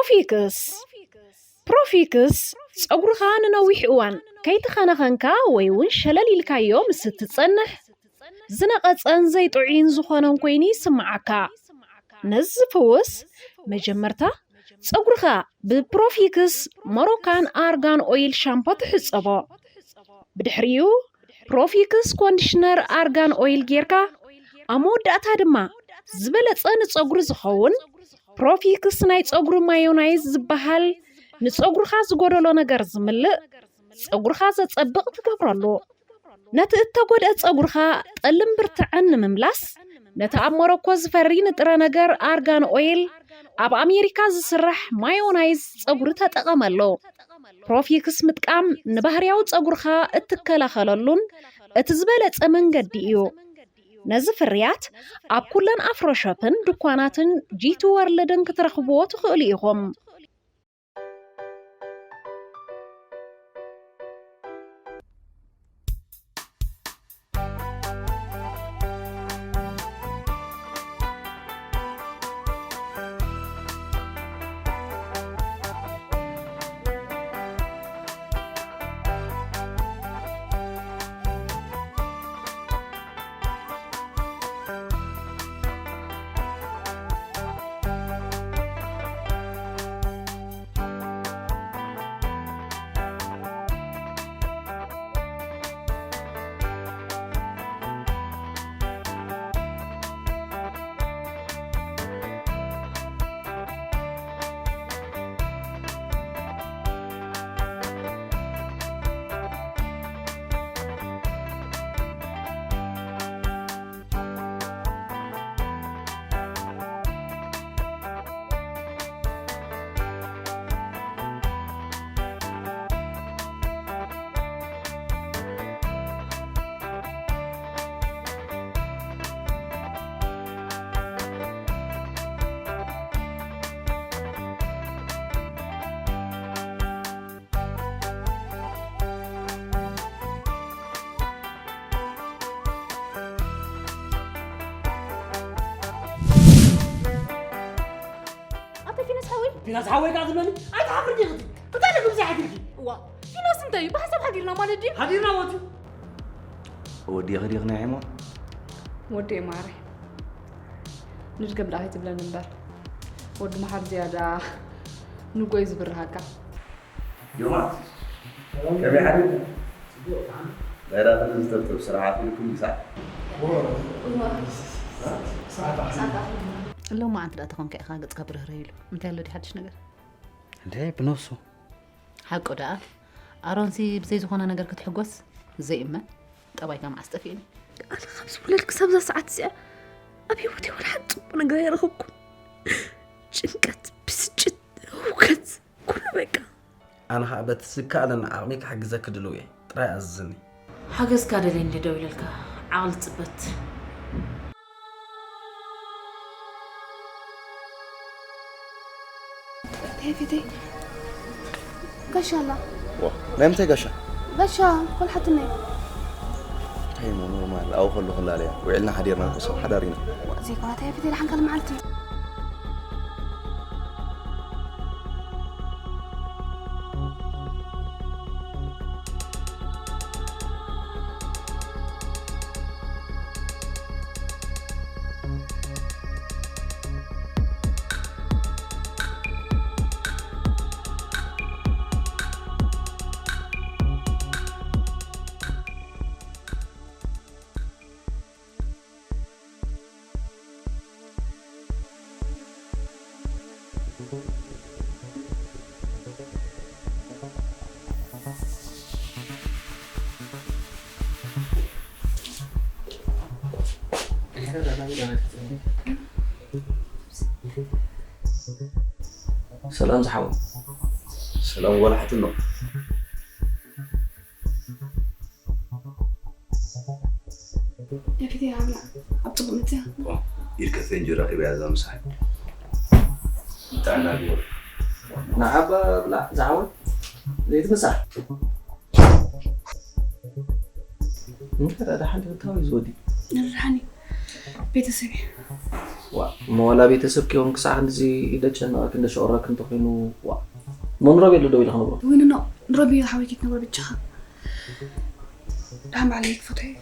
ፕሮፊክስ። ፕሮፊክስ ጸጉርኻ ንነዊሕ እዋን ከይተኸናኸንካ ወይ እውን ሸለል ኢልካዮ ምስ እትጸንሕ ዝነቐጸን ዘይጥዑይን ዝኾነን ኮይኑ ይስምዓካ። ነዚ ዝፍውስ መጀመርታ ጸጉርኻ ብፕሮፊክስ ሞሮካን ኣርጋን ኦይል ሻምፖ ትሕጸቦ። ብድሕሪኡ ፕሮፊክስ ኮንዲሽነር ኣርጋን ኦይል ጌርካ ኣብ መወዳእታ ድማ ዝበለጸ ንጸጉሪ ዝኸውን ፕሮፊክስ ናይ ጸጉሪ ማዮናይዝ ዝበሃል ንጸጉርኻ ዝጎደሎ ነገር ዝምልእ ጸጉርኻ ዘጸብቕ ትገብረሉ። ነቲ እተጎድአ ጸጉርኻ ጠልን ብርትዐን ንምምላስ ነቲ ኣብ ሞሮኮ ዝፈሪ ንጥረ ነገር ኣርጋን ኦይል ኣብ ኣሜሪካ ዝስራሕ ማዮናይዝ ጸጉሪ ተጠቐመሉ። ፕሮፊክስ ምጥቃም ንባህርያዊ ጸጉርኻ እትከላኸለሉን እቲ ዝበለጸ መንገዲ እዩ። ነዚ ፍርያት ኣብ ኩለን ኣፍሮሾፕን ድኳናትን ጂቲ ወርልድን ክትረኽብዎ ትኽእሉ ኢኹም። ኣታ ፊኖስ ሓወይ? ፊኖስ ሓወይ ከኣ ዝብለኒ? ኣይትሓፍሪ ዲኺ? እንታይ ኢለ ከምዚ ሓዲርኪ? እዋ፣ ፊኖስ እንታይ እዩ? ብሓሳብ ሓዲርና ማለት ድዩ? ሓዲርና ወትዩ። ወዲ ይኽዲ ይኽና ይሞ? ወዲ ማረ። ንድገም ደኣ ኣይትብለኒ እምበር። ወዲ መሓር ዝያዳ ንጎይ ዝብርሃካ። ዮማት፣ ከመይ ሓዲርኩም? ናይ ራኸ ዝተብተብ ስራሕ ኣኺልኩም ምሳዕ? ሎማዓንቲ ደኣ ተኾንካ ኢኻ ገጽካ ብርህርህ ኢሉ። እንታይ ኣሎ ድዩ ሓድሽ ነገር? እንዴ፣ ብነብሱ። ሓቁ ደኣ፣ ኣሮንሲ ብዘይ ዝኾነ ነገር ክትሕጎስ ዘይእመን። ጠባይካ መዓስ ጠፊእኒ? ኣነ ካብ ዝውለድ ክሳብ እዛ ሰዓት እዚኣ ኣብ ህይወተይ ወላ ሓንቲ ጽቡቕ ነገር ኣይረኸብኩን። ጭንቀት፣ ብስጭት፣ ህውከት፣ ኩሉ በቃ። ኣነ ኸኣ በቲ ዝከኣለኒ ዓቕሚ ክሕግዘኪ ድሉው እየ። ጥራይ ኣዝዝኒ። ሓገዝካ ደልየ እንደ ደው ኢለልካ ዓቕሊ ትጽበት። እንታይ ፊተይ? ጋሻ ኣላ። ዋ፣ ናይ ምንታይ ጋሻ? ጋሻ፣ ኮልሓትነይ። እንታይ እሞ ኖርማል፣ ኣብኡ ከለኹ ላለያ። ውዒልና ሓዲርና እኮ ሰብ ሓዳር ኢና። ዋ፣ ዘይኮነ እንታይ ፊተይ፣ ደሓን ካልእ መዓልቲ። ሰላም ዝሓወይ። ሰላም ወላ ሓትኖ። ያፊት፣ ኣብ ጽቡቕ መጽያ። ኦ፣ ኢድ ከፍተይ እንጂ ረኺበያ እዛ ምሳሕ። ጥዕና ግበር። ንዓባ ብላዕ ዝሓወይ። ዘይትምሳሕ። እንተ ደኣ ደሓን ትብታዊ ዝወዲ። ደሓን እዩ። ቤተሰብ እዩ። ዋ፣ እሞ ዋላ ቤተሰብ ከይሆን ክሳዕ ክንድዚ ደጨነቐክ እንደሸቆረክ እንተኾይኑ፣ ዋ። እሞ ንሮቤል ዶ ኢልካ ንብሮ? ወይ ንኖ፣ ንሮቤል ሓወይ ክትነግሮ ብቻኻ። ደሓን ባዕለይ ክፈትሖ እየ።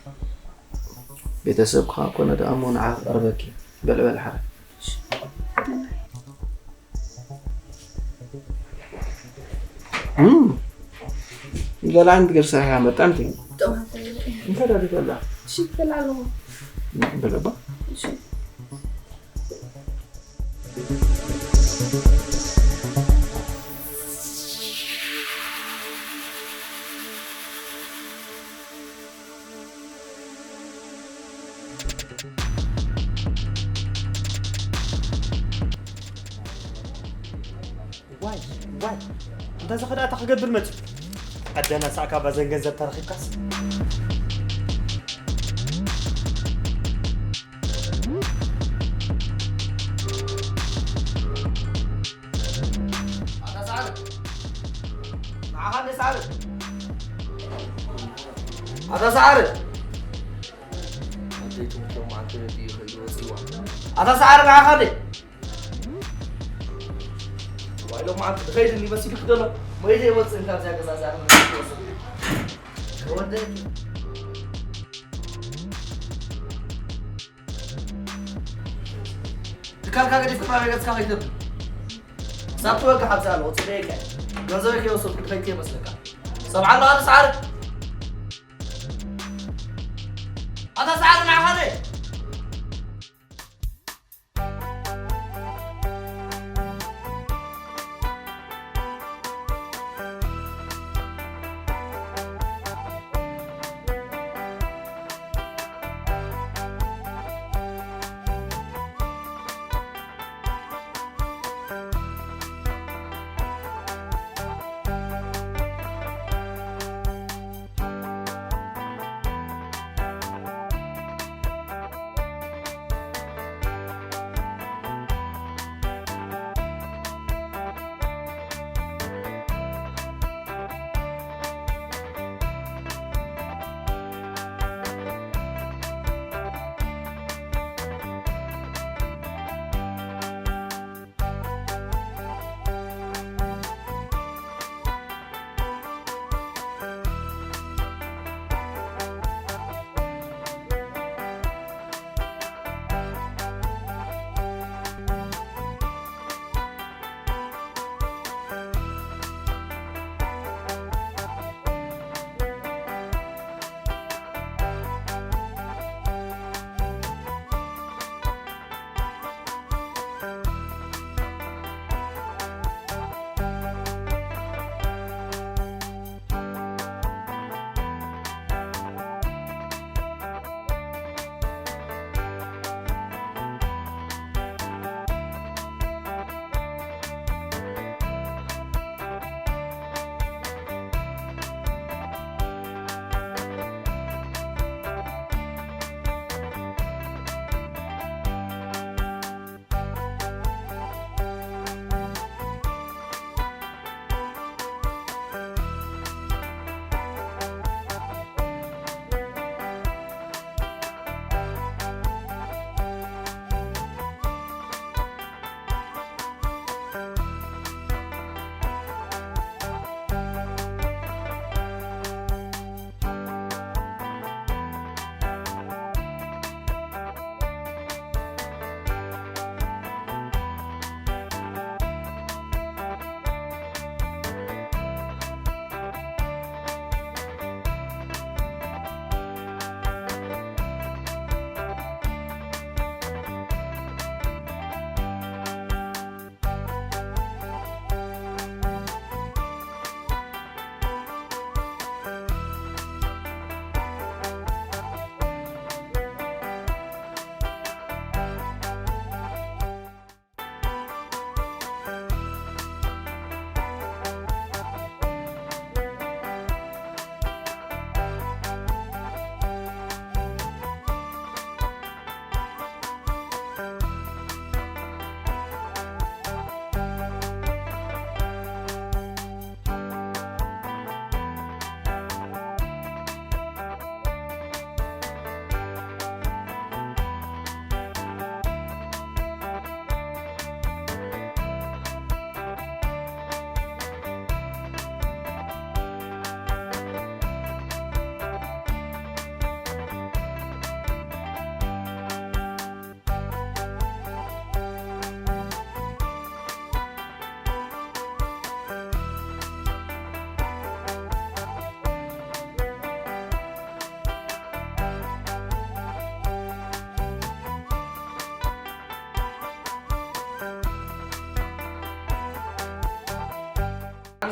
ቤተሰብ ክኻ ኮነ ደኣ እሞ ንዓ ክቐርበኪ። በል በል ሓረ። እም። ገላ አንድ ገር ሰራያ መጣም ትኝ። ጥሩ። እንታይ ዳዲ ገላ? እሺ፣ ገላ ኣለኹ። በለባ። እሺ። ዋይ ዋይ፣ እንተ ዝኸዳ እንታይ ክገብር መጽእ? ኣደና ሳዕካ ባዘን ገንዘብ ተረኺብካስ? ኣታ ሰዓረ፣ ንዓኻ እንደ ሰዓረ፣ ኣታ ሰዓረ። ኣደይ ትምህርቶም ኣንተ ነዲ ይኸይድ ወጽዋ። ኣታ ሰዓረ፣ ንዓኻ እንደ ዋይሎ ማዓት ትኸይድ እንዲ መሲሉ ክደሎ። መይደ ይወጽእ እንካ እዚያ ገዛ እዚኣ። ወደ ትካልካ ገዲፍካ ናበይ ገጽካ ከይትብል። ሳብ ትወግሕ ኣብዚ ኣሎ፣ ወጽእ ደቂቀ። ገንዘበይ ከይወሰድኩ ድኸይድ ከይመስለካ። ሰምዓ ኣሎ፣ ኣታ ሰዓረ። ኣታ ሰዓረ፣ ንዓኻ ደ።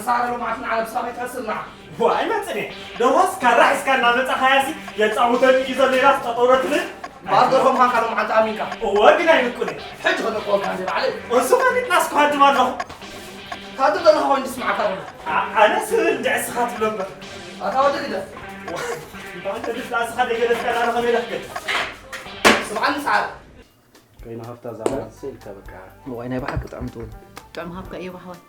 ሳረ ሎማዓት ንዓለም ሳብ ይትረስልና። ዋይ መጽኔ፣ ደሞስ ካራ ሒዝካ እናመጻኻያሲ የጻውተኒ እዩ ዘሎ ኢላስ ጠጠውረትኒ። ባርዶ ኾምካ ካልእ መዓልቲ ኣሚንካ። እወ፣ ግን ኣይንቁን እየ። ሕጂ ክነቅወልካ እንደ ባዕለይ። እሱ ፈሊጥናስ ክሃድም ኣለኹ። ካቱ ዘለኻ ኮይኑ ዝስምዓካ ዘሎ። ኣ-፣ ኣነስ እንድዕስኻ ትብሎ እምበር። ኣታ ወዲ ግደፍ። እንኳን ተድፍላስኻ ደገደፍካ ዳረኸ ሜለኽገድ። ስምዓኒ ሰዓት። ከይኑ ሃፍታ እዛ ማለት ኢልካ በቃ። እዋይ፣ ናይ ብሓቂ ጥዕምቲ እውን። ጥዑም ሃብካ እዮብ ኣሕዋይ።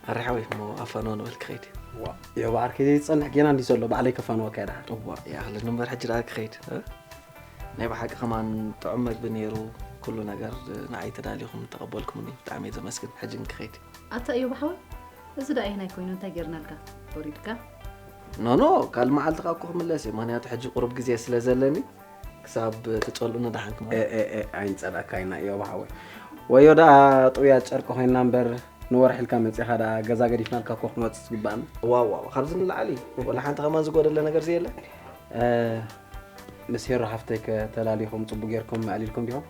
ኣረ ሓወይ፣ እሞ ኣፋንዎ ንበል ክኸይድ። ዋ፣ እዮብ ዓርከይ ዘይጸንሕ ጌና እንዲዩ ዘሎ፣ ባዕለይ ከፋንወካ እየ ደሓን። እዋ፣ ይኣኽለኒ እምበር ሕጂ ደኣ ክኸይድ፣ እ? ናይ ብሓቂ ከማን ጥዑም መግቢ ነይሩ፣ ኩሉ ነገር ንዓይ ተዳሊኹም ተቐበልኩምኒ፣ ብጣዕሚ እየ ዘመስግን። ሕጂ ግን ክኸይድ። ኣታ እዮብ ሓወይ፣ እዚ ደኣ ኣየናይ ኮይኑ፣ እንታይ ጌርናልካ? ወሪድካ? ኖ፣ ኖ፣ ካልእ መዓልቲ ከኣ እኮ ክምለስ እየ፣ ምኽንያቱ ሕጂ ቁሩብ ግዜ ስለ ዘለኒ። ክሳብ ትጸልኡኒ ደሓን ክመ- ኤ፣ ኤ፣ ኤ፣ ኣይንጸልኣካ ኢና እዮብ ሓወይ። ወዮ ደኣ ጥውያት ጨርቂ ኮይንና እምበር፣ ንወርሒ ኢልካ መጺኻ ደኣ ገዛ ገዲፍናልካ እኮ ክንወጽእ ዝግባእና። ዋው፣ ዋው፣ ካብዚ ንላዕሊ ወላ ሓንቲ ከማን ዝጎደለ ነገር ዘየለ? እ፣ ምስ ሄሮ ሓፍተይ ከ ተላሊኹም ጽቡቅ ጌርኩም ኣዕሊልኩም ዲኹም?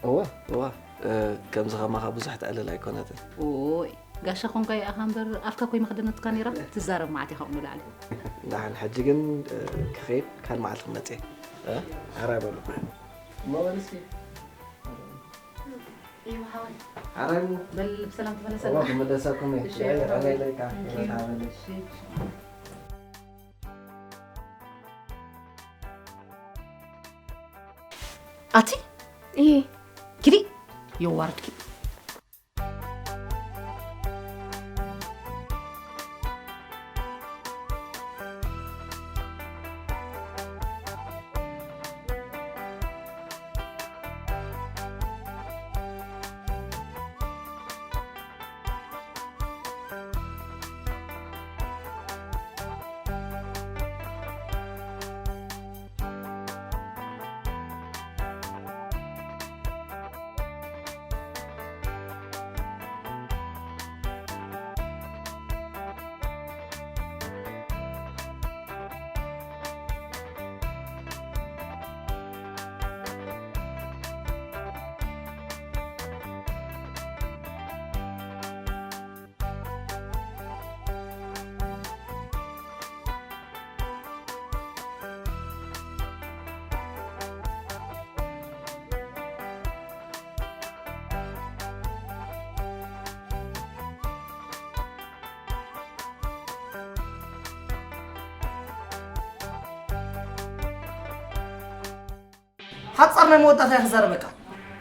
እወ፣ እወ፣ እ፣ ከምዚ ከማኻ ብዙሕ ተዕልል ኣይኮነትን። ኦይ፣ ጋሻ ኮንካ ይኣኻ እምበር፣ ኣፍካ ኮይ መኽደነትካ ነይራ፣ ትዛረብ መዓት ኢኻ ንላዕሊ። ደሓን፣ ሕጂ ግን፣ እ፣ ክኸይድ፣ ካልእ መዓልቲ ክመጽእ እየ። እ? ሕራይ በሉ። እሞ በል እስኪ። እዩ ሓወይ። ሕራይ እሞ። በል ብሰላም ተመለሰና። እሞ ክምለሰኩም እየ። እሺ፣ ሕራይ በል። ኢለካ። Thank you። ሕራይ በል። እሺ። ኣቲ? እየ። ኪዲ? የዋርድኪ። ሓጻር ናይ መወዳእታ እየ ክዛረበካ።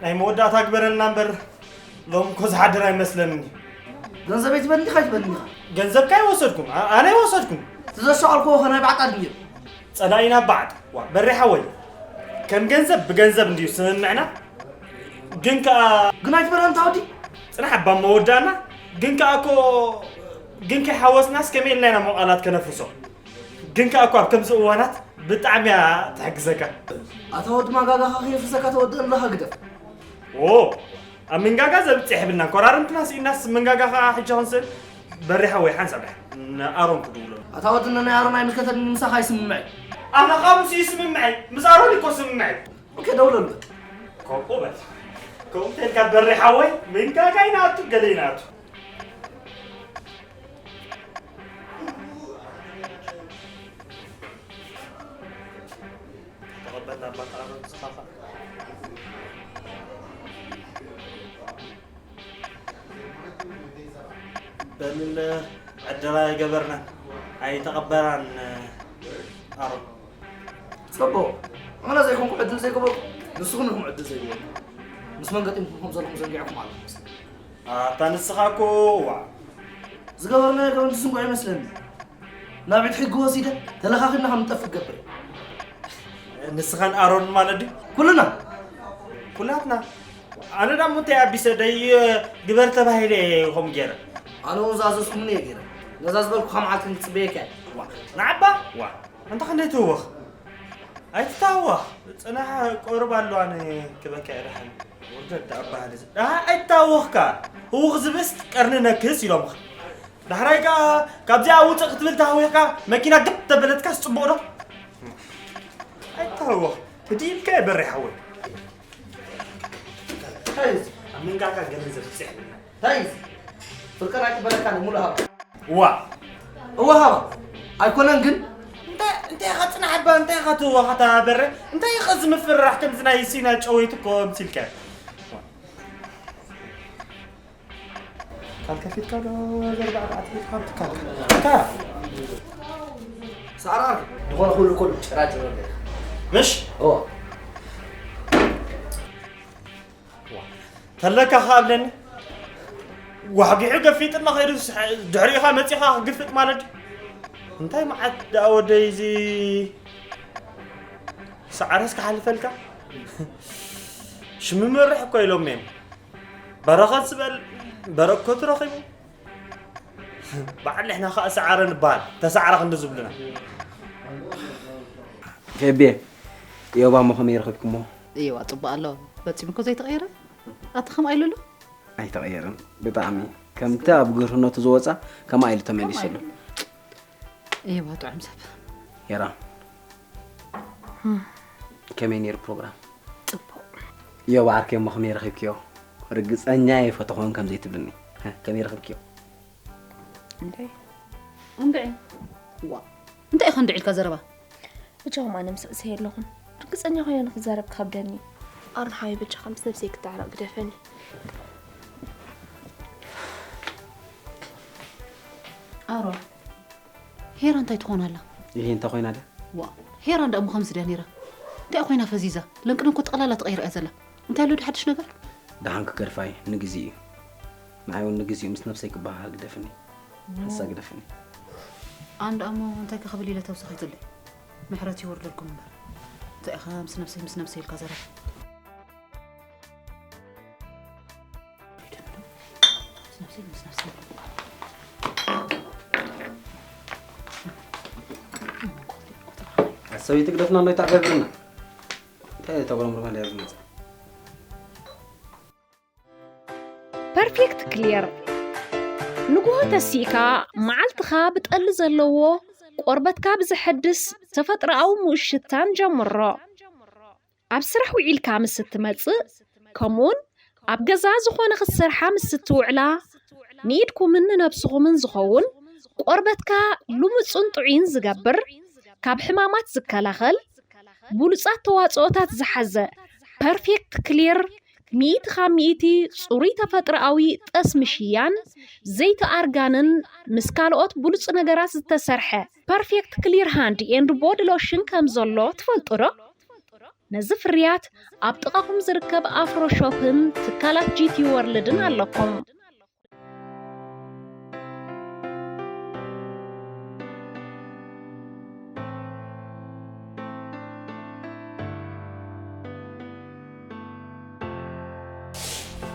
ናይ መወዳእታ ግበረልና እምበር፣ ሎም እኮ ዝሓድር ኣይመስለንን። ገንዘበይ ትበልኒ ዲኻ ኣይትበልኒ ኢኻ? ገንዘብካ ኣይወሰድኩን፣ ኣ-፣ ኣነ ኣይወሰድኩን። እቲ ዘሻቐልክዎ ኸ ናይ ባዕጣ ድዩ? ጸላኢና ባዕጣ። ዋ፣ በሬ ሓወይ፣ ከም ገንዘብ ብገንዘብ እንድዩ ስምምዕና። ግን ከኣ ግን ኣይትበለን እታ ወዲ። ጽናሕ እባ መወዳእና። ግን ከኣ እኮ፣ ግን ከይሓወስናስ ከመይ ኢልና ኢና ሞቓላት ከነፍርሶ? ግን ከኣ እኮ ኣብ ከምዚ እዋናት ብጣዕሚ እያ ትሕግዘካ። ኣታ ወዲ ማጋጋኻ ከየፍርሰካ ተወድእ ኣለኻ ግደፍ። ኦ፣ ኣብ መንጋጋ ዘብጽሕ የብልናን። ኮራርምትና ስኢናስ መንጋጋ ከኣ ሕጂ ክንስእል። በሪሓ ወይ ሓንሳብ ድሓን ንኣሮን ክድውሎ። ኣታ ወዲ ናይ ኣሮን ኣይምልከተኒ፣ ምሳኻ ይስምምዐይ። ኣነ ከኣ ምስ ይስምምዐይ፣ ምስ ኣሮን እኮ ስምምዐይ። ኦኬ፣ ደውለሉ በቃ። ከምኡ በል። ከምኡ ተልካ በሪሓ ወይ መንጋጋ ይናቱ፣ ገለ ይናቱ። ተቐበልና ኣባት ኣሮን ንስኻ ኸኣ። በል ዕድል ኣይገበርናን ኣይተቐበራን ኣሮን። ጽቡቕ። ኣነ ዘይኮንኩ ዕድል ዘይገበርኩ፣ ንስኹም ኢኹም ዕድል ዘይገበርኩ። ምስ መን ገጢምኩም ከም ዘለኹም ዘንጊዕኩም ኣለኹም። ኣታ ንስኻ እኮ፣ ዋ። ዝገበርናዮ ገበን ትዝንግዖ ይመስለኒ። ናብ ቤት ሕጊ ወሲደ ተለኻኺብና ከም ንጠፍእ ክገብር። ንስኻን ኣሮን ማለት ድዩ? ኩልና። ኩላትና። ኣነ ዳሞ እንታይ ኣቢሰ ደይ ግበር ተባሂለ እየ ከምኡ ገይረ። ኣነ እውን ዝኣዘዝኩምኒ እየ ገይረ። ነዛ ዝበልኩኻ መዓልቲ ንጽበየካ እየ። ዋ፣ ንዓባ? ዋ፣ ኣንታ ክንደይ ትህወኽ? ኣይትታወኽ። ጽናሕ፣ ቆርብ ኣሎ፣ ኣነ ክበካ እየ ደሓን። ውርደት ደኣ ኣበሃህሊ እዚ። ደሓን ኣይትታወኽካ። ህውኽ ዝብእስ ቀርኒ ነክስ ኢሎምኻ። ዳሕራይ ከኣ ካብዚኣ ውጽእ ክትብል ተሃዊኽካ መኪና ግብ ተበለትካስ ጽቡቕ ዶ? ኣይትታወኽ። ህድእ ኢልካ እየ በሬ ሓወይ። እንታይ እዩ እዚ? ኣብ መንጋጋ ገለ ዘብጽሕ የብልና። እንታይ እዩ እዚ? ፍርቅን ኣይትበለካን ሙሉእ ሃብ። እዋ እዋ ሃባ ኣይኮነን ግን እንታይ እንታይ ኢኻ ጽናሕ እባ እንታይ ኢኻ ትወኻታ በረ እንታይ ኢኻ እዚ ምፍርራሕ ከምዚ ናይ ሲና ጨወይት እኮ ምሲልካ ካልከፊትካ ዶ ዘርባዕ ባዕት ቤት ካብ ትካልካ እንታይ ሰዓራር ዝኾነ ኩሉ ኩሉ ጭራጭ ነው ምሽ ኦ ተለካ ካብለኒ ዋሕጊሑ ገፊጥና ከይዱ ድሕሪኻ መፂኻ ክግፍጥ ማለት እንታይ መዓት ደኣ ወደይ እዚ ሰዓረስ ክሓልፈልካ ሽምምርሕ እኮ ኢሎም እዮም በረኸት ዝበል በረከቱ ረኺቡ በዓል ንሕና ከዓ ሰዓረ ንበሃል ተሰዓረ ክንዲ ዝብሉና ፌቤ ዮባ ሞ ከመይ ረኺብኩሞ? እየዋ ጽቡቕ ኣሎ። በጺሙ እኮ ዘይተቐየረ። ኣቲ ከምኣ ኢሉ ኣሎ። ኣይተቐየረን። ብጣዕሚ ከምቲ ኣብ ግርህነቱ ዝወጻ ከምኣ ኢሉ ተመሊሱ ኣሎ። እየዋ ጥዑም ሰብ። ሄራ ከመይ ነይሩ ፕሮግራም? ጽቡቕ። ዮባ ዓርከይ ሞ ከመይ ረኺብክዮ? ርግጸኛ እየ ፈተኾን ከምዘይትብልኒ። ከመይ ረኺብክዮ? እንድዒ እንድዒ ዋ እንታይ ኢኻ እንድዒ ኢልካ ዘረባ ብቻኹም ኣነ ምስ ርእሰይ የለኹን ርግጸኛ ኮይነ ንኽዛረብ ክኸብደኒ ኣሮን ሓወይ በጃኻ ምስ ነብሰይ ክተዓረቕ ግደፈኒ ኣሮን ሄራ እንታይ ትኾን ኣላ ይሄ እንታይ ኮይና ድያ ዋ ሄራ እንዳ እሞ ከምዚ ድያ ነይራ እንታይ ኮይና ፈዚዛ ለንቅነ እኮ ጠቕላላ ተቐይራ እያ ዘላ እንታይ ኣሎ ድሓድሽ ነገር ደሓን ክገድፋ እዩ ንግዜ እዩ ንዓይ እውን ንግዜኡ ምስ ነብሰይ ክበሃሃል ግደፍኒ ንሳ ግደፍኒ ኣንድ ኣሞ እንታይ ከ ክብል ኢለ ተውሳኺ ትልይ ምሕረት ይወርደልኩም እምበር እንታይ ኢኻ ምስ ነብሰይ ምስ ነብሰይ ኢልካ ዘረባ ሰበይቲ ግደፍና ዶ ይተዓጋግርና እንታይ ተጉረምርማ ድያ ዝመፅእ ፐርፌክት ክሊር ንግሆ ተሲእካ መዓልትኻ ብጠሊ ዘለዎ ቆርበትካ ብዘሐድስ ተፈጥሮኣዊ ምኡሽታን ጀምሮ። ኣብ ስራሕ ውዒልካ ምስ እትመጽእ ከምኡውን ኣብ ገዛ ዝኾነ ክትሰርሓ ምስ እትውዕላ ንኢድኩምን ንነብስኹምን ዝኸውን ቆርበትካ ልሙጽን ጥዑይን ዝገብር ካብ ሕማማት ዝከላኸል ብሉጻት ተዋጽኦታት ዝሓዘ ፐርፌክት ክሊር ሚእቲ ካብ ሚእቲ ጽሩይ ተፈጥሮኣዊ ጠስሚ ሽያን ዘይቲ ኣርጋንን ምስ ካልኦት ብሉጽ ነገራት ዝተሰርሐ ፐርፌክት ክሊር ሃንድ ኤንድ ቦዲ ሎሽን ከም ዘሎ ትፈልጡ ዶ? ነዚ ፍርያት ኣብ ጥቓኹም ዝርከብ ኣፍሮ ሾፕን ትካላት ጂቲ ወርልድን ኣለኩም።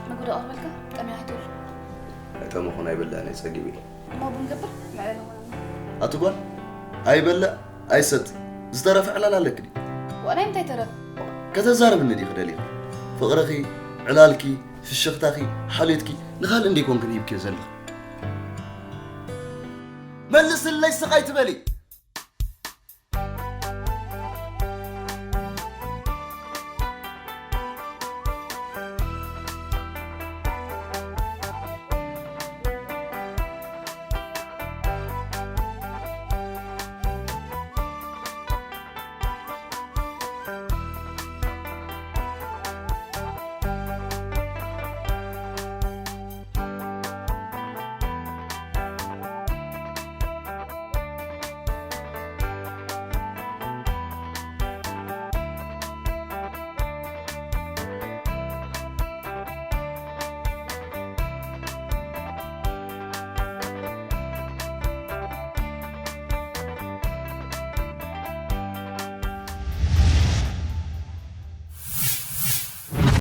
መጉዶ ኣቕርበልካ ጠምያ ኣይትብል ኣይጠመኹን ኣይበላዕን እየ ጸጊበ ኢለ እሞ ቡን ገብር ምዕበል ኣቲ ጓል ኣይበልዕ ኣይሰቲ ዝተረፈ ዕላል ኣለኪ ድዩ ዋላ እንታይ ተረፍ ከተዛርብኒ ዲኺ ደሊኺ ፍቕርኺ ዕላልኪ ፍሽኽታኺ ሓልዮትኪ ንኻልእ እንደ ይኮንክን ሂብክዮ ዘለኺ መልስለይ ስቕ ኣይትበሊ